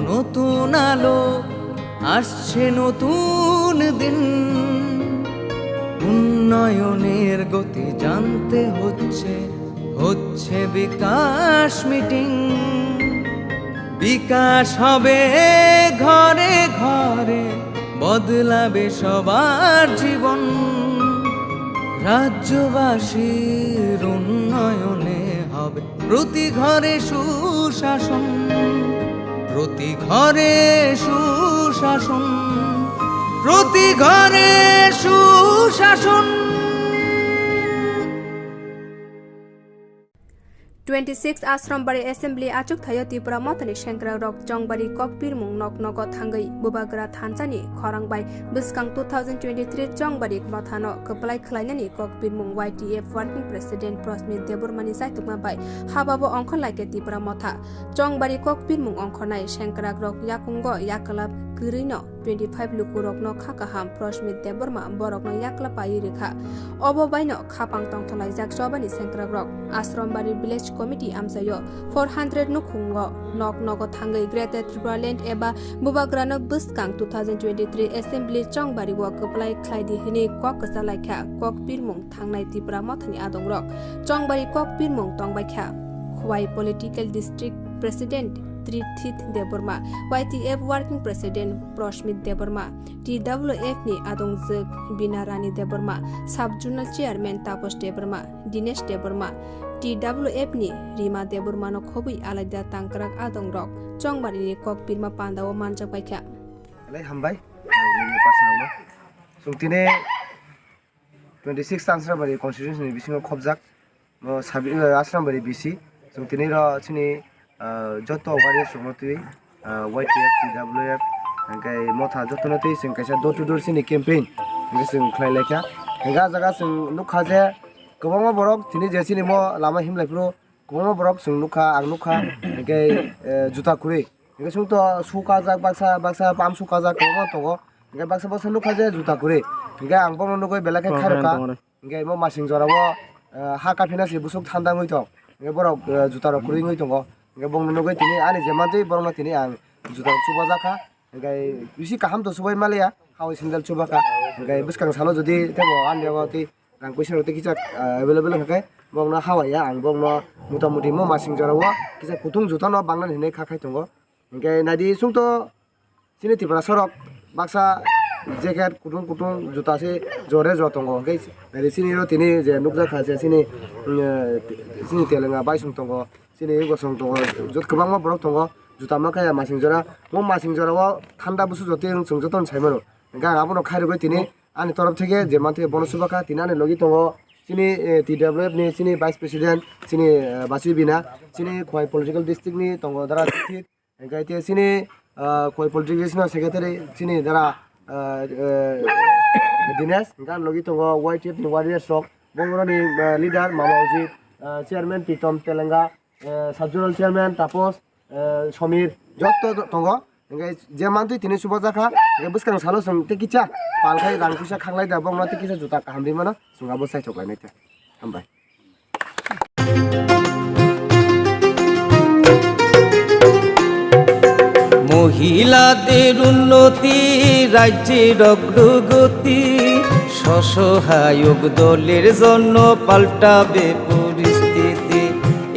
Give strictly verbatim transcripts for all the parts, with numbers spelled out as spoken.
নতুন আলো, আসছে নতুন দিন। উন্নয়নের গতি জানতে হচ্ছে, হচ্ছে বিকাশ মিটিং। বিকাশ হবে ঘরে ঘরে, বদলাবে সবার জীবন। রাজ্যবাসীর উন্নয়নে হবে প্রতি ঘরে সুশাসন, প্রতি ঘরে সুশাসন, প্রতি ঘরে সুশাসন। Twenty six Ashram Bari Assembly achuk thaio Tipra Mothani sengkrak rok Chongbari Kokpirmung nok nogo thangwi Bubagra thansa ni khorang bai bwskang two thousand twenty three Chongbari Mothano kwplai khlainani Kokpirmung Y T F Working President Prosmit Debbarma ni saitukma bai hababo ongkhorlaikha Tipra Motha. Chongbari Kokpirmung ongkhornai sengkrak rok yakungo yaklap kwrwino twenty five lukurokno kha kaham Prosmit Debbarma borokno yakla paiwi rwkha. Obo baino khapang tongtholaijak chobani sengkrakrok. Ashram Bari Village Committee amchaio four hundred nukhungo nok nogo thangwi Greater Tripura Land eba Bubagrano bwskang two thousand twenty three Assembly Chongbari o kwplai khlaidi hwnwi kok kwchalaikha Kokpirmung thangnai Tipra Mothani adongrok. Chongbari Kokpirmung tongbaikha Khowai Political District President Trithit Debbarma, Y T F Working President Prosmit Debbarma, T W F ni adongjwk Bina Rani Debbarma, Sub Zonal Chairman Tapos Debbarma, Dinesh Debbarma, T W F ni Rima Debbarma no khobwi alaida tangkrak adongrok Chongbari ni Kokpirma pandao manjakbaikha. Alai hambai, nini personal no. Chwng tini twenty six Ashram Bari constituency ni bisingo khobjak. Bo sabi, eh, Ashram Bari B C. Chwng tini ro chini, eh, joto warriors rokno twi, eh, Y T F, T W F, hingke motha jotono twi chwng kaisa door to door chini campaign hingke chwng khlai laikha. Hingke ah jaga chwng nukha je kwbangma borok tini je chini mo lama himlai phuru kwbangma borok chwng nukha, ang nukha, hingke, eh, juta kwrwi. Hingke chwng to su kajak baksa, baksa pam su kajak kwbangma tongo. Hingke baksa baksa nukha je juta kwrwi. Hingke ang bono nugwi belai khe khairokha. Hingke imo masing jora o, eh, ha kaphina se bwswk thanda wngwi tong. Hingke borok, eh, juta rok kwrwi wngwi tongo. Hingke bongno nugwi tini ani je mantwi borokno tini ang juta rok chubajakha. Hingke bisi kaham to chubai maliya, hao sandal chubakha. Hingke bwskang salo jodi tebo ani yago tei rang puisa rok tei kisa, eh, available wngkha khe bongno hawaiya ang bongno mota moti mo masing jora o kisa kutung juta no bangnani hinwi kha khai tongo. Hingke naidi chwng to chini Tiprasa rok baksa jacket kutung kutung juta se jore jo tongo. Hingke naidi chini ro tini je nukjakha je chini, mm, chini Telenga baisong tongo, chini gosong tongo, jot kwbangma borok tongo. Juta ma kaya masing jora, mo masing jora o thanda busu jotwi wng chwng jotono sai mano. Hingke ang abono khairogwi tini ani torof theke je mantwi bono chubakha, tini ani logi tongo chini, eh, T W F ni chini Vice President chini, eh, Basi Bina, chini Khowai Political District ni tongo dara Thit. Hingke te chini, ah, Khowai Politics no Secretary chini dara, ah, eh, Dinesh, hingke ani logi tongo Y T F ni warriors rok, Bongroni, ah, leader Mama Ojit, ah, Chairman Pritom Telenga, eh, Sub Zonal Chairman Tapos, eh, Somir, jotto tongo. Hingke je mantwi tini chubajakha, hingke bwskang salo chwng tei kisa pal khai rang puisa khanglai da, bongno tei kisa juta kaham ri mano, chwng abo chaithok lainai khe. Hambai. মহিলাদের উন্নতি, রাজ্যের অগ্রগতি, স্বসহায়ক দলের জন্য পাল্টাবে পরিস্থিতি।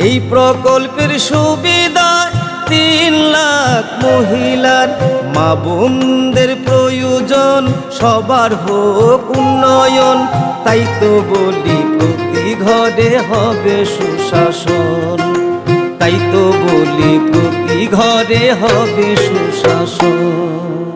এই প্রকল্পের সুবিধায় তিন লাখ মহিলার, মা বোনদের প্রয়োজন সবার হোক উন্নয়ন। তাই তো বলি প্রতি ঘরে হবে সুশাসন, তাই তো বলি প্রতি ঘরে হবে সুশাসন।